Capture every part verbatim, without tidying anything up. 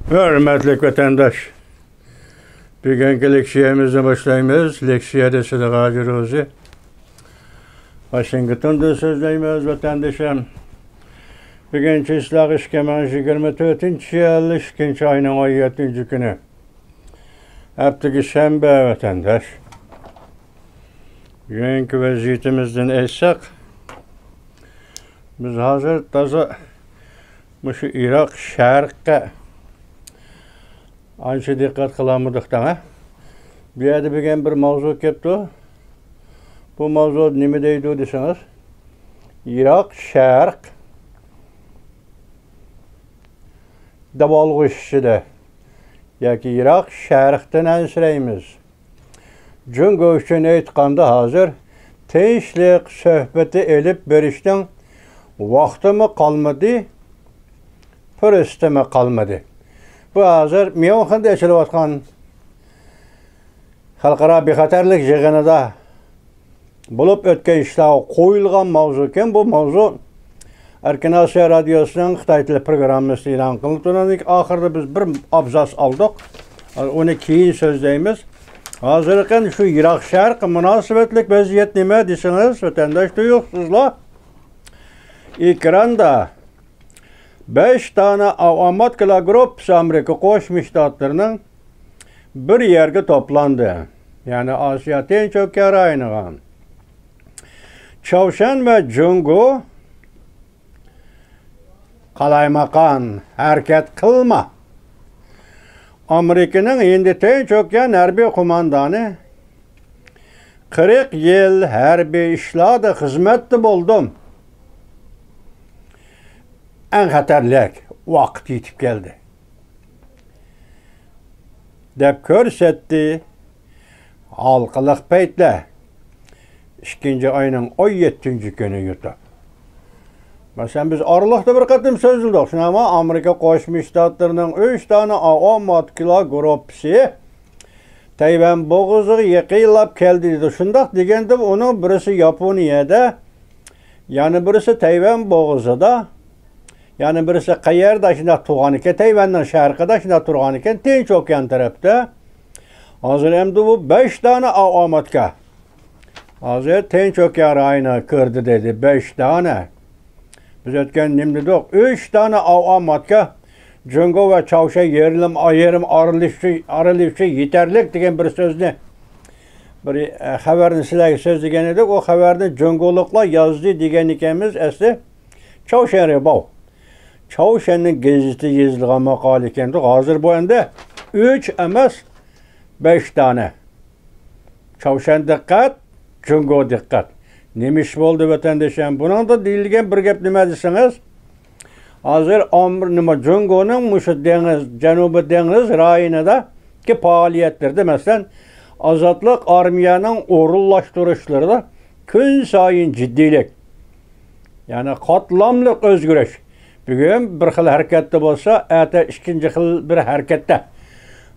ھۆرمەتلىك ۋەتەنداش، بۈگۈنكى لېكسىيەمىزنى باشلايمىز. لېكسىيەدە سىدىق ھاجى روزى. ۋاشىنگتوندىن سۆزلەيمىز، ۋەتەندىشىم. بۈگۈن چىسلاق ئىككى مىڭ يىگىرمە تۆتىنچى يىل ئىككىنچى ئاينىڭ ئون يەتتىنچى كۈنى. ھەپتىگە شەنبە، ۋەتەنداش. بۈگۈنكى ۋەزىيىتىمىزدىن ئېيتساق، بىز ھازىر تازا مۇشۇ ئىراق شەرققە ئانچە دىققەت قىلالمىدۇق دەڭە. بۇ يەردە بۈگۈن بىر ماۋزۇ كەپتۇ. بۇ ماۋزۇ نېمە دەيدۇ دېسىڭىز، ئىراق شەرق داۋالغۇش ئىچىدە ياكى ئىراق شەرقتىن ئەنسىرەيمىز. جۇڭگو ئۈچۈن ئېيتقاندا، ھازىر تىنچلىق سۆھبىتى ئېلىپ بېرىشنىڭ ۋاقتىمۇ قالمىدى، پۇرسىتىمۇ قالمىدى. بۇ ھازىر ميۇنخېندا ئېچىلىۋاتقان خەلقئارا بىخەتەرلىك يىغىنىدا بولۇپ ئۆتكەن ئىشلارغا قويۇلغان ماۋزۇكەن. بۇ ماۋزۇ ئەركىن ئاسىيا رادىيوسىنىڭ خىتاي تىلى پروگراممىسىدا ئېلان قىلىنىپتۇ. ئۇنىڭدىن ئاخىرىدا بىز بىر ئابزاس ئالدۇق. ئۇنى كېيىن سۆزلەيمىز. ھازىرقى شۇ يىراق شەرققە مۇناسىۋەتلىك ۋەزىيەت نېمە دېسىڭىز، ۋەتەنداش، تۇيۇقسىزلا ئېكراندا بەش دانە ئاۋاماتكىلار گۇرۇپپىسى ئامېرىكا قوشما شتاتلىرىنىڭ بىر يەرگە توپلاندى. يەنى ئاسىيا تىنچ ئوكيان رايونىغا. چاۋشيەن ۋە جۇڭگو قالايمىقان ھەرىكەت قىلما. ئامېرىكىنىڭ ھىندى تىنچ ئوكيان ھەربىي قوماندانى قىرىق يىل ھەربىي ئىشلاردا خىزمەتتە بولدۇم. ئەڭ خەتەرلىك ۋاقىت يېتىپ كەلدى، دەپ كۆرسەتتى. ھالقىلىق پەيتلەر، ئىككىنچى ئاينىڭ ئون يەتتىنچى كۈنى يۇتۇپ. مەسىلەن، بىز ئارىلىقتا بىر قېتىم سۆزلىدۇق. شۇنداقمۇ ئامېرىكا قوشما شتاتلىرىنىڭ ئۈچ دانە ئاۋاماتكىلار گۇرۇپپىسى تەيۋەن بوغۇزىغا يېقىنلاپ كەلدى دېدى. شۇنداق دېگەندىمۇ ئۇنىڭ بىرسى ياپونىيەدە، يەنە بىرسى تەيۋەن بوغۇزىدا، يەنە بىرسى قەيەردە شۇنداق تۇرغانىكەن، تەيۋەننىڭ شەرقىدە شۇنداق تۇرغانىكەن، تىنچ ئوكيان تەرەپتە. ھازىر ئەمدى بۇ بەش دانە ئاۋاماتكا. ھازىر تىنچ ئوكيان رايونىغا كىردى دېدى، بەش دانە. بىز ئۆتكەن نېمە دېدۇق؟ ئۈچ دانە ئاۋاماتكا جۇڭگو ۋە چاۋشيەن يېرىم، يېرىم ئارىلىشىشى، ئارىلىشىشى يېتەرلىك دېگەن بىر سۆزنى، بىر، ئە، خەۋەرنى سىلەرگە سۆزلىگەن ئىدۇق. ئۇ خەۋەرنى جۇڭگولۇقلار يازدى دېگەن ئىكەنمىز، ئەسلى چاۋشيەن رېباۋ، چاۋشيەننىڭ گېزىتى يېزىلغان ماقالە ئىكەن. ھازىر بۇ ئەمدى ئۈچ ئەمەس، بەش دانە. چاۋشيەن دىققەت، جۇڭگو دىققەت. نېمە ئىش بولدى، ۋەتەندىشىم؟ بۇنىڭدا دېيىلگەن بىر گەپ نېمە دېسىڭىز، ھازىر ئامېر-، نېمە، جۇڭگونىڭ مۇشۇ دېڭىز، جەنۇبىي دېڭىز رايونىدىكى پائالىيەتلىرىدە، مەسىلەن، ئازادلىق ئارمىيەنىڭ ئورۇنلاشتۇرۇشلىرىدا كۈنسايىن جىددىيلىك، يەنى قاتلاملىق ئۆزگىرىش. بۈگۈن بىر خىل ھەرىكەتتە بولسا، ئەتە ئىككىنچى خىل بىر ھەرىكەتتە.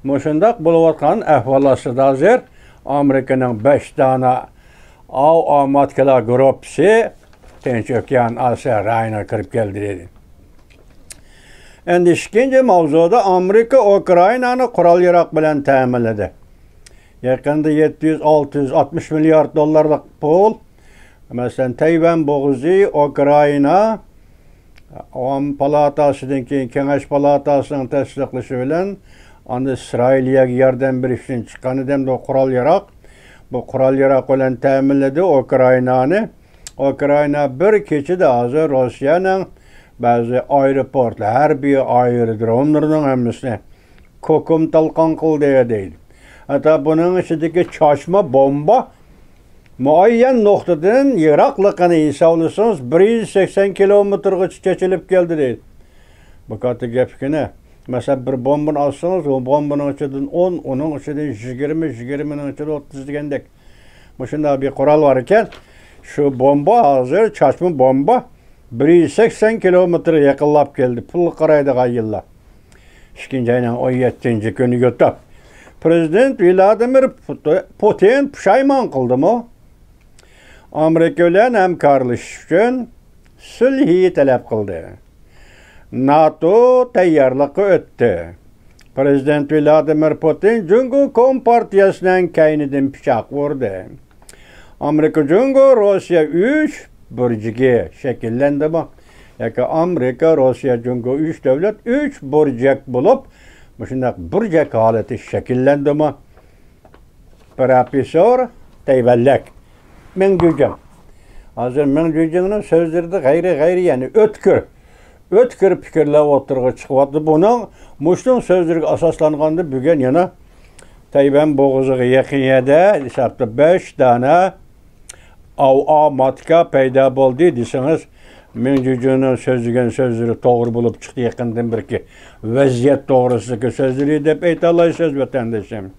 مۇشۇنداق بولۇۋاتقان ئەھۋال ئاستىدا ھازىر ئامېرىكىنىڭ بەش دانە ئاۋاماتكىلار گۇرۇپپىسى تىنچ ئوكيان ئاسىيا رايونىغا كىرىپ كەلدى دېدى. ئەندى ئىككىنچى ماۋزۇدا ئامېرىكا ئۇكرائىنانى قورال-ياراغ بىلەن تەمىنلىدى. يېقىندا يەتتە يۈز، ئالتە يۈز ئاتمىش مىليارد دوللارلىق پۇل، مەسىلەن، تەيۋەن بوغۇزى، ئۇكرائىنا، ئاۋام پالاتاسىدىن كېيىن كېڭەش پالاتاسىنىڭ تەستىقلىشى بىلەن، ئاندىن ئىسرائىلىيەگە ياردەم بېرىش ئۈچۈن چىققان ئىدى، بۇ قورال-ياراغ. بۇ قورال-ياراغ بىلەن تەمىنلىدى ئۇكرائىنانى. ئۇكرائىنا بىر كېچىدە ھازىر روسىيەنىڭ بەزى ئايروپورتلار، ھەربىي ئايرودروملىرىنىڭ ھەممىسىنى كوكۇم تالقان قىلدى دەيدۇ. ھەتتا بۇنىڭ ئىچىدىكى چاچما بومبا مۇئەييەن نۇقتىدىن يىراقلىقىنى ھېسابلىسىڭىز، بىر يۈز سەكسەن كىلومېتىرغىچە چېچىلىپ كەلدى دەيدۇ. بۇ كاتتا گەپكىنە. مەسىلەن، بىر بومبىنى ئاتسىڭىز، ئۇ بومبىنىڭ ئىچىدىن ئون، ئۇنىڭ ئىچىدىن يىگىرمە، يىگىرمىنىڭ ئىچىدىن ئوتتۇز دېگەندەك. مۇشۇنداق بىر قورال بار ئىكەن. شۇ بومبا ھازىر، چاچما بومبا، بىر يۈز سەكسەن كىلومېتىر يېقىنلاپ كەلدى. پۇلغا قارايدىغان يىللار. ئىككىنچى ئاينىڭ ئون يەتتىنچى كۈنى يۇتۇپ، پىرېزىدېنت ۋلادىمىر پۇت-، پۇتىن پۇشايمان قىلدىمۇ؟ ئامېرىكا بىلەن ھەمكارلىشىش ئۈچۈن سۈلھى تەلەپ قىلدى. ناتو تەييارلىققا ئۆتتى. پرېزىدېنت ۋلادىمىر پۇتىن جۇڭگو كومپارتىيەسىنىڭ كەينىدىن پىچاق ئۇردى. ئامېرىكا جۇڭگو روسىيە ئۈچ بۇرجىكى شەكىللەندىمۇ؟ ياكى ئامېرىكا، روسىيە، جۇڭگو ئۈچ دۆلەت ئۈچ بۇرجەك بولۇپ، مۇشۇنداق بۇرجەك ھالىتى شەكىللەندىمۇ؟ پروفېسسور تەيۋەنلىك مېڭ جۈجىڭ. ھازىر مېڭ جۈجىڭنىڭ سۆزلىرىدە غەيرىي، غەيرىي، يەنى ئۆتكۈر، ئۆتكۈر پىكىرلەر ئوتتۇرىغا چىقىۋاتىدۇ. بۇنىڭ، مۇشۇنىڭ سۆزلىرىگە ئاساسلانغاندا، بۈگۈن يەنە تەيۋەن بوغۇزىغا يېقىن يەردە ھېسابتا بەش دانە ئاۋ-، ئاۋماتكا پەيدا بولدى دېسىڭىز، مېڭ جۈجۈڭنىڭ سۆزلىگەن سۆزلىرى توغرا بولۇپ چىقتى، يېقىندىن بېرىكى ۋەزىيەت توغرىسىدىكى سۆزلىرى دەپ ئېيتالايسىز، ۋەتەندىشىم.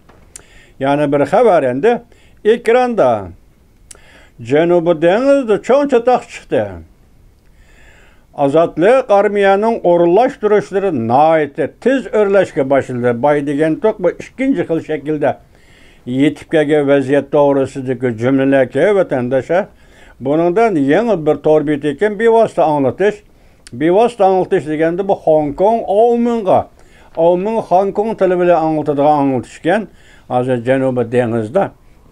يەنە بىر خەۋەر ئەمدى ئېكراندا. جەنۇبىي دېڭىزدا چوڭ چاتاق چىقتى. ئازادلىق ئارمىيەنىڭ ئورۇنلاشتۇرۇشلىرى ناھايىتى تېز ئۆرلەشكە باشلىدى. باي دېگەنتۇق، بۇ ئىككىنچى خىل شەكىلدە يېتىپ كەلگەن ۋەزىيەت توغرىسىدىكى جۈملىلەركەن، ۋەتەنداشلار. بۇنىڭدىن يېڭى بىر تور بېتىكەن بىۋاسىتە ئاڭلىتىش. بىۋاسىتە ئاڭلىتىش دېگەندە، بۇ خوڭكوڭ، ئاۋمېنغا، ئاۋمېن خوڭكوڭ تىلى بىلەن ئاڭلىتىدىغان ئاڭلىتىشكەن. ھازىر جەنۇبىي دېڭىزدا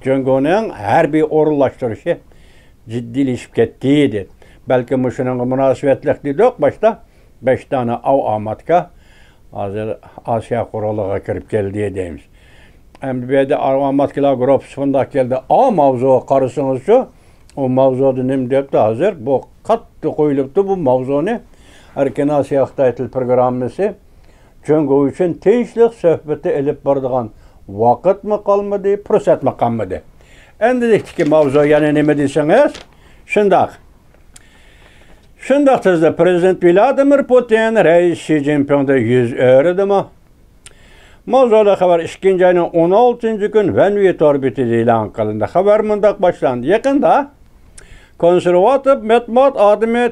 جۇڭگونىڭ ھەربىي ئورۇنلاشتۇرۇشى جىددىيلىشىپ كەتتى، دېدى. بەلكىم مۇشۇنىڭغا مۇناسىۋەتلىك دېدۇق باشتا. بەش دانە ئاۋ ئاماتكا ھازىر ئاسىيا قورالىغا كىرىپ كەلدى دەيمىز. ئەمدى بۇ يەردە ئاۋ ئاماتكىلار گۇرۇپپىسى بۇنداق كەلدى. ئاۋ ماۋزۇغا قارىسىڭىزچۇ، ئۇ ماۋزۇدا نېمە دەپتۇ ھازىر؟ بۇ قاتتىق قويۇلۇپتۇ بۇ ماۋزۇنى. ئەركىن ئاسىيا خىتاي تىل پروگراممىسى. جۇڭگو ئۈچۈن تىنچلىق سۆھبىتى ئېلىپ بارىدىغان ۋاقىتمۇ قالمىدى، پۇرسەتمۇ قالمىدى. ئەمدىلىكتىكى ماۋزۇ يەنە نېمە دېسىڭىز؟ شۇنداق. شۇنداق تېزدە پرېزىدېنت ۋلادىمىر پۇتىن رەئىس شى جىنپىڭدىن يۈز ئۆرۈدىمۇ؟ ماۋزۇلۇق خەۋەر ئىككىنچى ئاينىڭ ئون ئالتىنچى كۈن ۋەنۋى تور بېتىدە ئېلان قىلىندى. خەۋەر مۇنداق باشلاندى. يېقىندا كونسېرۋاتىپ مەتبۇئات ئادىمى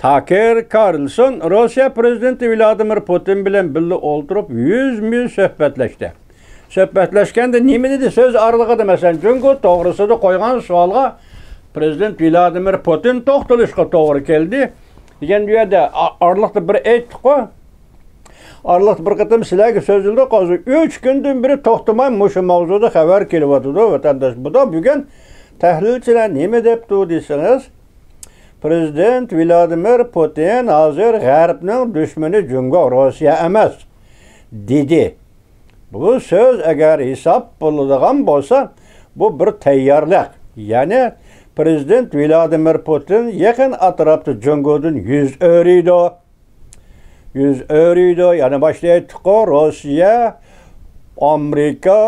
تاكېر كارلسون روسىيە پرېزىدېنتى ۋلادىمىر پۇتىن بىلەن بىللە ئولتۇرۇپ يۈزمۇ يۈز سۆھبەتلەشتى. سۆھبەتلەشكەندە نېمە دېدى؟ سۆز ئارىلىقىدا، مەسىلەن، جۇڭگو توغرىسىدا قويغان سوئالغا پرېزىدېنت ۋلادىمىر پۇتىن توختىلىشقا توغرا كەلدى. دېگەن بۇ يەردە ئا-، ئارىلىقتا بىر ئېيتتۇققۇ. ئارىلىقتا بىر قېتىم سىلەرگە سۆزلىدۇق، ھازىر ئۈچ كۈندىن بېرى توختىماي مۇشۇ ماۋزۇدا خەۋەر كېلىۋاتىدۇ، ۋەتەنداش. بۇدا بۈگۈن تەھلىلچىلەر نېمە دەپتۇ دېسىڭىز، پرېزىدېنت ۋلادىمىر پۇتىن ھازىر غەربنىڭ دۈشمىنى جۇڭگو، روسىيە ئەمەس، دېدى. بۇ سۆز ئەگەر ھېساب بولىدىغان بولسا، بۇ بىر تەييارلىق. يەنى پرېزىدېنت ۋلادىمىر پۇتىن يېقىن ئەتراپتا جۇڭگودىن يۈز ئۆرۈيدۇ. يۈز ئۆرۈيدۇ. يەنە باشتا ئېيتتۇققۇ، روسىيە، ئامېرىكا،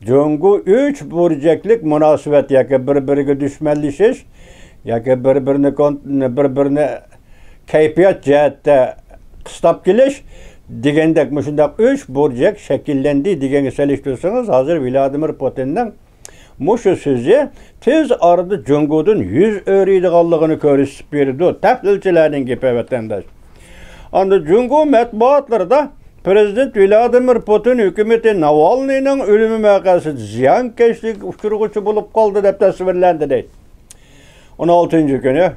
جۇڭگو ئۈچ بۇرجەكلىك مۇناسىۋەت ياكى بىر-بىرىگە دۈشمەنلىشىش ياكى بىر-بىرىنى كون-، بىر-بىرىنى كەيپىيات جەھەتتە قىستاپ كېلىش دېگەندەك مۇشۇنداق ئۈچ بۇرجەك شەكىللەندى دېگەنگە سېلىشتۇرسىڭىز، ھازىر ۋلادىمىر پۇتىننىڭ مۇشۇ سۆزى تېز ئارىدا جۇڭگودىن يۈز ئۆرۈيدىغانلىقىنى كۆرسىتىپ بېرىدۇ، تەھلىلچىلەرنىڭ گېپى، ۋەتەنداش. ئاندىن جۇڭگو مەتبۇئاتلىرىدا پرېزىدېنت ۋلادىمىر پۇتىن ھۆكۈمىتى ناۋالنىينىڭ ئۆلۈمى ۋەقەسىدە زىيانكەشلىككە ئۇچرىغۇچى بولۇپ قالدى دەپ تەسۋىرلەندى، دەيدۇ. ئون ئالتىنچى كۈنى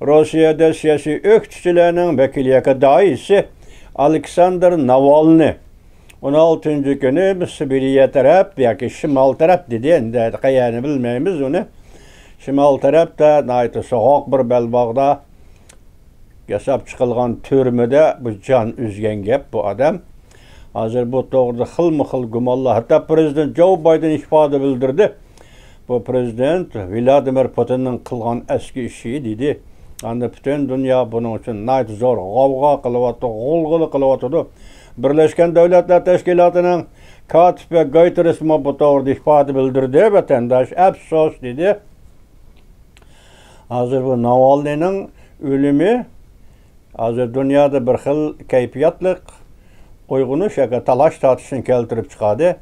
روسىيەدە سىياسىي ئۆكتىچىلەرنىڭ ۋەكىلى ياكى داھىيسى ئالېكساندىر ناۋالنىي ئون ئالتىنچى كۈنى سىبىرىيە تەرەپ ياكى شىمال تەرەپ دېدى، ئەمدى قەيەرنى بىلمەيمىز ئۇنى. شىمال تەرەپتە ناھايىتى سوغۇق بىر بەلباغدا ياساپ چىقىلغان تۈرمىدە بۇ جان ئۈزگەن گەپ بۇ ئادەم. ھازىر بۇ توغرىدا خىلمۇ خىل گۇمانلار، ھەتتا پرېزىدېنت جو بايدېن ئىپادە بىلدۈردى. بۇ پرېزىدېنت ۋلادىمىر پۇتىننىڭ قىلغان ئەسكى ئىشى دېدى. ئەمدى پۈتۈن دۇنيا بۇنىڭ ئۈچۈن ناھايىتى زور غەۋغا قىلىۋاتىدۇ، غۇلغۇلا قىلىۋاتىدۇ. بىرلەشكەن دۆلەتلەر تەشكىلاتىنىڭ كاتىپى گۇتېررېسمۇ بۇ توغرىدا ئىپادە بىلدۈردى، ۋەتەنداش، ئەپسۇس دېدى. ھازىر بۇ ناۋالنىينىڭ ئۆلۈمى ھازىر دۇنيادا بىر خىل كەيپىياتلىق ئويغىنىش ياكى تالاش تارتىشنى كەلتۈرۈپ چىقاردى.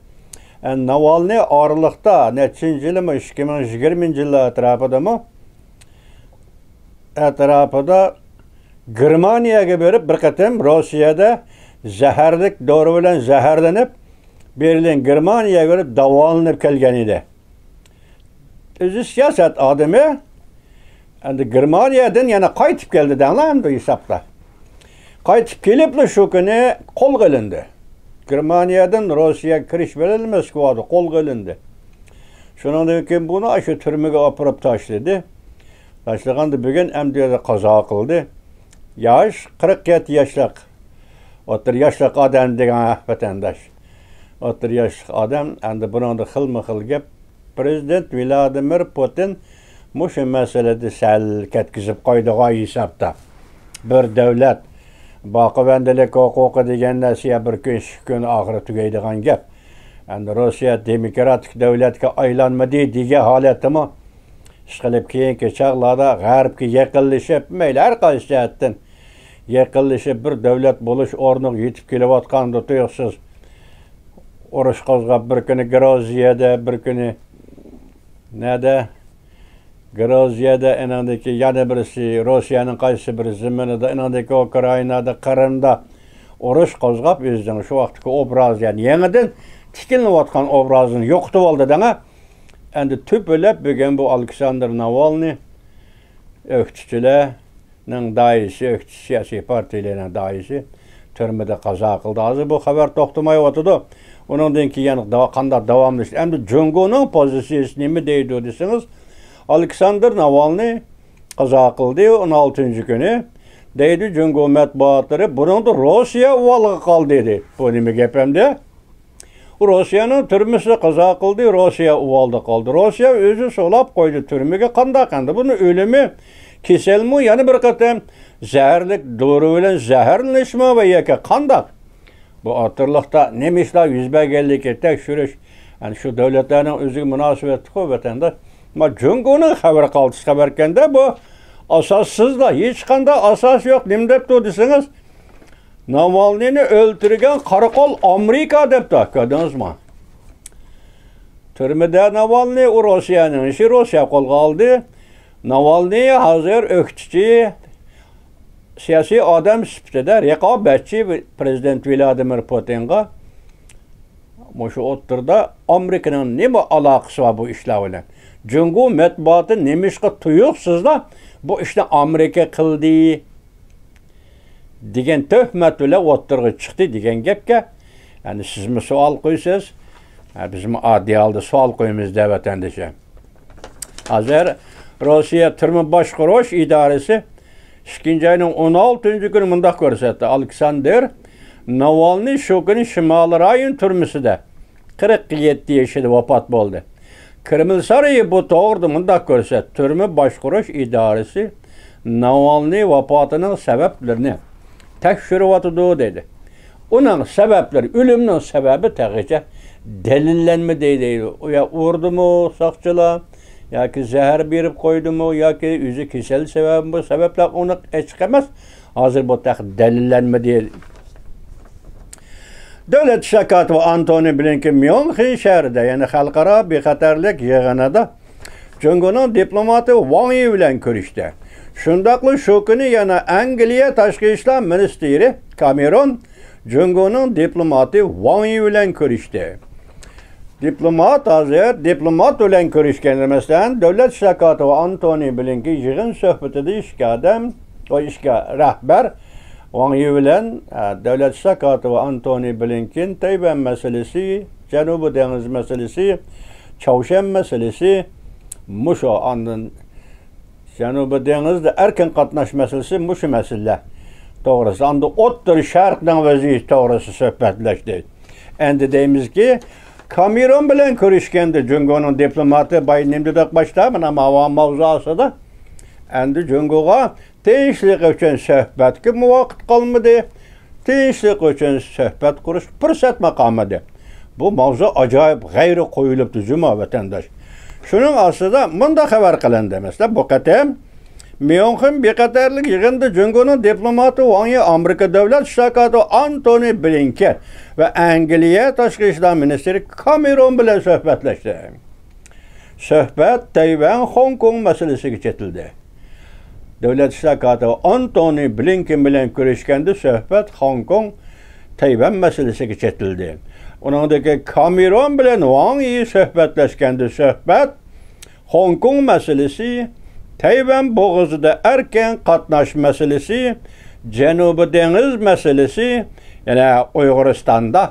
ئە، ناۋالنىي ئارىلىقتا نەچچىنچى يىلىمۇ، ئىككى مىڭ يىگىرمىنچى يىللار ئەتراپىدىمۇ، ئەتراپىدا گېرمانىيەگە بېرىپ، بىر قېتىم روسىيەدە زەھەرلىك دورا بىلەن زەھەرلىنىپ، بېرلىن، گېرمانىيەگە بېرىپ داۋالىنىپ كەلگەن ئىدى. ئۆزى سىياسەت ئادىمى. ئەمدى گېرمانىيەدىن يەنە قايتىپ كەلدى دەڭلار ئەمدى ھېسابتا. قايتىپ كېلىپلا شۇ كۈنى قولغا ئېلىندى. گېرمانىيەدىن روسىيەگە كىرىش بىلەنلا موسكۋادا قولغا ئېلىندى. شۇنىڭدىن كېيىن بۇنى ئاشۇ تۈرمىگە ئاپىرىپ تاشلىدى. تاشلىغاندا بۈگۈن ئەمدى قازا قىلدى. ياش، قىرىق يەتتە ياشلىق، ئوتتۇرا ياشلىق ئادەم دېگەن ۋەتەنداش. ئوتتۇرا ياشلىق ئادەم، ئەمدى بۇنىڭدا خىلمۇ خىل گەپ. پرېزىدېنت ۋلادىمىر پۇتىن مۇشۇ مەسىلىدە سەل كەتكۈزۈپ قويدىغان ھېسابتا. بىر دۆلەت، باقىۋەندىلىك ھوقۇقى دېگەن نەرسە بىر كۈن، ئىككى كۈن ئاخىرى تۈگەيدىغان گەپ. ئەمدى روسىيە دېموكراتىك دۆلەتكە ئايلانمىدى دېگەن ھالەتتىمۇ، ئىشقىلىپ كېيىنكى چاغلاردا غەربكە يېقىنلىشىپ، مەيلى ھەر قايسى جەھەتتىن يېقىنلىشىپ، بىر دۆلەت بولۇش ئورنىغا يېتىپ كېلىۋاتقاندا تۇيۇقسىز ئۇرۇش قوزغاپ، بىر كۈنى گرۇزىيەدە، بىر كۈنى نەدە؟ گرۇزىيەدە، ئېنىڭدىكى يەنە بىرسى روسىيەنىڭ قايسى بىر زېمىنىدا، ئېنىڭدىكى ئۇكرائىنادا، قىرىمدا ئۇرۇش قوزغاپ، ئۆزىنىڭ شۇ ۋاقىتتىكى ئوبرازى، يەنى يېڭىدىن تىكلىنىۋاتقان ئوبرازىنى يوقىتىۋالدى دەڭە. ئەمدى تۆپىلەپ بۈگۈن بۇ ئالېكساندىر ناۋالنىي، ئۆكتىچىلەرنىڭ داھىيسى، ئۆكتىچى سىياسىي پارتىيىلەرنىڭ داھىيسى تۈرمىدە قازا قىلدى. ھازىر بۇ خەۋەر توختىمايۋاتىدۇ. ئۇنىڭدىن كېيىن يەنە داۋا-، قانداق داۋاملىشىدۇ؟ ئەمدى جۇڭگونىڭ پوزىتسىيىسى نېمە دەيدۇ دېسىڭىز، ئالېكساندىر ناۋالنىي قازا قىلدى ئون ئالتىنچى كۈنى دەيدۇ جۇڭگو مەتبۇئاتلىرى. بۇنىڭدا روسىيە ئۇۋالغا قالدى دەيدۇ. بۇ نېمە گەپ ئەمدى؟ روسىيەنىڭ تۈرمىسى قازا قىلدى، روسىيە ئۇۋالدا قالدى. روسىيە ئۆزى سولاپ قويدى تۈرمىگە. قانداق ئەمدى؟ بۇنىڭ ئۆلۈمى، كېسەلمۇ، يەنە بىر قېتىم زەھەرلىك دورا بىلەن زەھەرلىنىشمۇ ۋە ياكى قانداق؟ بۇ ئوتتۇرىلىقتا نېمە ئىشلار يۈز بەرگەنلىكى تەكشۈرۈش، يەنى شۇ دۆلەتلەرنىڭ ئۆزىگە مۇناسىۋەتلىككۇ ۋەتەنداش. ما جۇڭگونىڭ خەۋىرى قالتىس خەۋەركەندە، بۇ ئاساسسىزلا، ھېچقانداق ئاساسى يوق. نېمە دەپتۇ دېسىڭىز، ناۋالنىينى ئۆلتۈرگەن قارا قول ئامېرىكا دەپتۇ. كۆردىڭىزمۇ؟ تۈرمىدە ناۋالنىي، ئۇ روسىيەنىڭ ئىشى، روسىيە قولغا ئالدى. ناۋالنىي ھازىر ئۆكتىچى، سىياسىي ئادەم سۈپىتىدە رىقابەتچى پرېزىدېنت ۋلادىمىر پۇتىنغا. مۇشۇ ئوتتۇرىدا ئامېرىكىنىڭ نېمە ئالاقىسى بار بۇ ئىشلار بىلەن؟ جۇڭگو مەتبۇئاتى نېمىشقا تۇيۇقسىزلا بۇ ئىشنى ئامېرىكا قىلدى دېگەن تۆھمەت بىلەن ئوتتۇرىغا چىقتى دېگەن گەپكە، يەنى سىزمۇ سوئال قويىسىز، ھە، بىزمۇ ئاددىي ھالدا سوئال قويىمىز دە ۋەتەندىشى. ھازىر روسىيە تۈرمە باشقۇرۇش ئىدارىسى ئىككىنچى ئاينىڭ ئون ئالتىنچى كۈنى مۇنداق كۆرسەتتى. ئالېكساندىر ناۋالنىي شۇ كۈنى شىمالىي رايون تۈرمىسىدە قىرىق يەتتە يېشىدا ۋاپات بولدى. كرېمل سارىيى بۇ توغرىدا مۇنداق كۆرسەتتى، تۈرمە باشقۇرۇش ئىدارىسى ناۋالنىي ۋاپاتىنىڭ سەۋەبلىرىنى تەكشۈرۈۋاتىدۇ دېدى. ئۇنىڭ سەۋەبلىرى، ئۆلۈمنىڭ سەۋەبى تېخىچە دەلىللەنمىدى دەيدۇ. ئۇ يا ئۇردىمۇ ساقچىلار، ياكى زەھەر بېرىپ قويدىمۇ، ياكى ئۆزى كېسەل سەۋەبىمۇ، سەۋەبلەر ئۇنىڭ ئېچىق ئەمەس. ھازىر بۇ تېخى دەلىللەنمىدى. دۆلەت ئىشلار كاتىپى ئانتونى بلىنكېن ميۇنخېن شەھىرىدە، يەنى خەلقئارا بىخەتەرلىك يىغىنىدا جۇڭگونىڭ دىپلوماتى ۋاڭ يى بىلەن كۆرۈشتى. شۇنداقلا شۇ كۈنى يەنە ئەنگلىيە تاشقى ئىشلار مىنىستىرى كامېرون جۇڭگونىڭ دىپلوماتى ۋاڭ يى بىلەن كۆرۈشتى. دىپلومات ھازىر، دىپلومات بىلەن كۆرۈشكەندە، مەسىلەن، دۆلەت ئىشلار كاتىپى ئانتونى بلىنكېن يىغىن سۆھبىتىدە ئىككى ئادەم، ئۇ ئىككى رەھبەر ۋاڭ يى بىلەن، ئە، دۆلەت ئىشلار كاتىپى ئانتونى بلىنكېن تەيۋەن مەسىلىسى، جەنۇبىي دېڭىز مەسىلىسى، چاۋشيەن مەسىلىسى، مۇشۇ ئاندىن جەنۇبىي دېڭىزدا ئەركىن قاتناش مەسىلىسى، مۇشۇ مەسىلىلەر توغرىسىدا، ئاندىن ئوتتۇرا شەرقنىڭ ۋەزىيىتى توغرىسىدا سۆھبەتلەشتى. ئەمدى دەيمىزكى، كامېرون بىلەن كۆرۈشكەندە جۇڭگونىڭ دىپلوماتى بايا نېمە دېدۇق باشتا، مانا ماۋۇ ماۋزۇ ئاستىدا. ئەمدى جۇڭگوغا تىنچلىق ئۈچۈن سۆھبەتكە مۇۋاپىق قالمىدى. تىنچلىق ئۈچۈن سۆھبەت قۇرۇش پۇرسەتمۇ قالمىدى. بۇ ماۋزۇ ئاجايىپ غەيرىي قويۇلۇپتۇ جۇما ۋەتەنداش. شۇنىڭ ئاستىدا مۇنداق خەۋەر قىلىندى. مەسىلەن، بۇ قېتىم ميۇنخېن بىخەتەرلىك يىغىنىدا جۇڭگونىڭ دىپلوماتى ۋاڭ يى ئامېرىكا دۆلەت ئىشلار كاتىپى ئانتونى بلىنكېن ۋە ئەنگلىيە تاشقى ئىشلار مىنىستىرى كامېرون بىلەن سۆھبەتلەشتى. سۆھبەت تەيۋەن، خوڭكوڭ مەسىلىسىگە چېتىلدى. دۆلەت ئىشلار كاتىپى ئانتونى بلىنكېن بىلەن كۆرۈشكەندە سۆھبەت خوڭكوڭ، تەيۋەن مەسىلىسىگە چېتىلدى. ئۇنىڭدىكى كامېرون بىلەن ۋاڭ يى سۆھبەتلەشكەندە سۆھبەت خوڭكوڭ مەسىلىسى، تەيۋەن بوغۇزىدا ئەركىن قاتناش مەسىلىسى، جەنۇبىي دېڭىز مەسىلىسى يەنە ئۇيغۇرىستاندا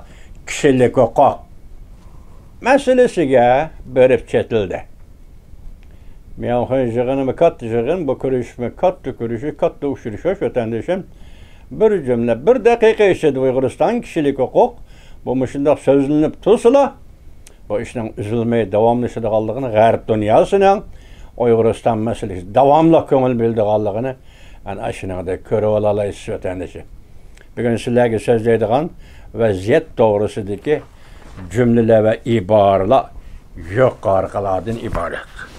كىشىلىك ھوقۇق مەسىلىسىگە بېرىپ چېتىلدى. مياۋخېن يىغىنىمۇ كاتتا يىغىن، بۇ كۆرۈشۈشمۇ كاتتا كۆرۈشۈش، كاتتا ئۇچرىشىش، ۋەتەندىشىم. بىر جۈملە، بىر دەقىقە ئىچىدە ئۇيغۇرىستان كىشىلىك ھوقۇق، بۇ مۇشۇنداق سۆزلىنىپ تۇرسىلا، بۇ ئىشنىڭ ئۈزۈلمەي داۋاملىشىدىغانلىقىنى، غەرب دۇنياسىنىڭ ئۇيغۇرىستان مەسىلىسىگە داۋاملىق كۆڭۈل بۆلىدىغانلىقىنى ئەنە ئاشۇنىڭدەك كۆرۈۋالالايسىز، ۋەتەندىشىم. بۈگۈن سىلەرگە سۆزلەيدىغان ۋەزىيەت توغرىسىدىكى جۈملىلەر ۋە ئىبارىلەر يۇقىرىقىلاردىن ئىبارەت.